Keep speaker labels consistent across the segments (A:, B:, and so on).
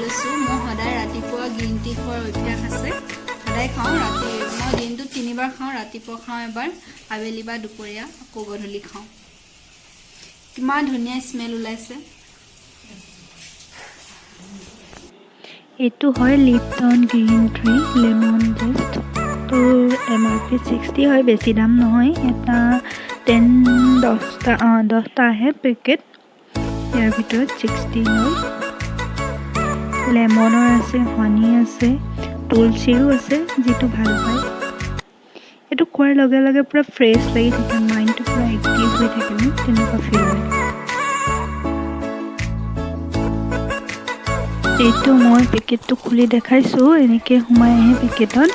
A: লৈছোঁ। মোৰ সদায় ৰাতিপুৱা গ্ৰীণ টি খোৱাৰ অভ্যাস আছে, সদায় খাওঁ। ৰাতি মই দিনটোত তিনিবাৰ খাওঁ। ৰাতিপুৱা খাওঁ এবাৰ, আবেলি বা দুপৰীয়া, আকৌ গধূলি খাওঁ। কিমান ধুনীয়া স্মেল ওলাইছে!
B: এইটো হয় Lipton green tea lemon zest। তোৰ এমআৰপি 60 হয়, বেছি দাম নহয়। এটা 10 10টা, অঁ, 10টা আহে পেকেট ইয়াৰ ভিতৰত, 60 লয়। লেমনৰ আছে, হানি আছে, তুলসীৰো আছে, যিটো ভাল পায়। এইটো খোৱাৰ লগে লগে পূৰা ফ্ৰেছ লাগি থাকে, মাইণ্ডটো পূৰা এক্টিভ হৈ থাকে ন, তেনেকুৱা ফিল হয়। এইটো মই পেকেটটো খুলি দেখাইছোঁ। এনেকৈ সোমাই আহে পেকেটত।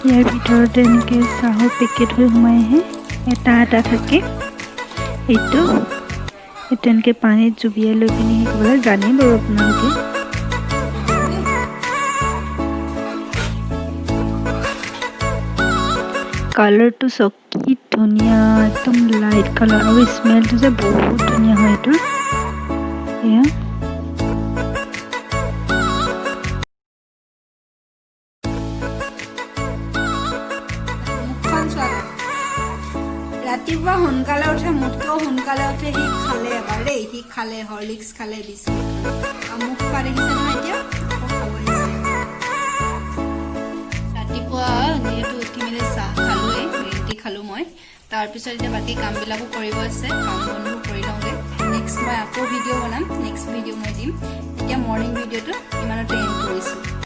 B: ইয়াৰ ভিতৰতে এনেকৈ চাহৰ পেকেট হৈ সোমাই আহে, এটা এটা থাকে। এইটো এইটো এনেকৈ পানীত জুবিয়াই লৈ পিনি সেই কৰিবলৈ জানেই বাৰু আপোনালোকে। কালাৰটো চাওক, কি ধুনীয়া, একদম লাইট কালাৰ আৰু স্মেলটো যে বহুত ধুনীয়া হয় এইটোৰ। এয়া।
A: মুখখন চোৱা। ৰাতিপুৱা সোনকালে উঠে, মোতকৈও সোনকালে উঠে। সি খালে এবাৰ দেই, সি খালে, হৰলিক্স খালে, বিস্কুট খালে আৰু মুখ খোৱা দেখিছে নহয়। এতিয়া আকৌ খাব আহিছে। ৰাতিপুৱা যিহেতু উঠি মেলি চাহ খালোৱেই, গ্ৰীণ টি খালোঁ মই। তাৰপিছত এতিয়া বাকী কামবিলাকো কৰিব আছে, কাম বনবোৰ কৰি লওঁগৈ। নেক্সট মই আকৌ ভিডিঅ' বনাম, নেক্সট ভিডিঅ' মই দিম। এতিয়া মৰ্ণিং ভিডিঅ'টো ইমানতে এণ্ড কৰিছোঁ।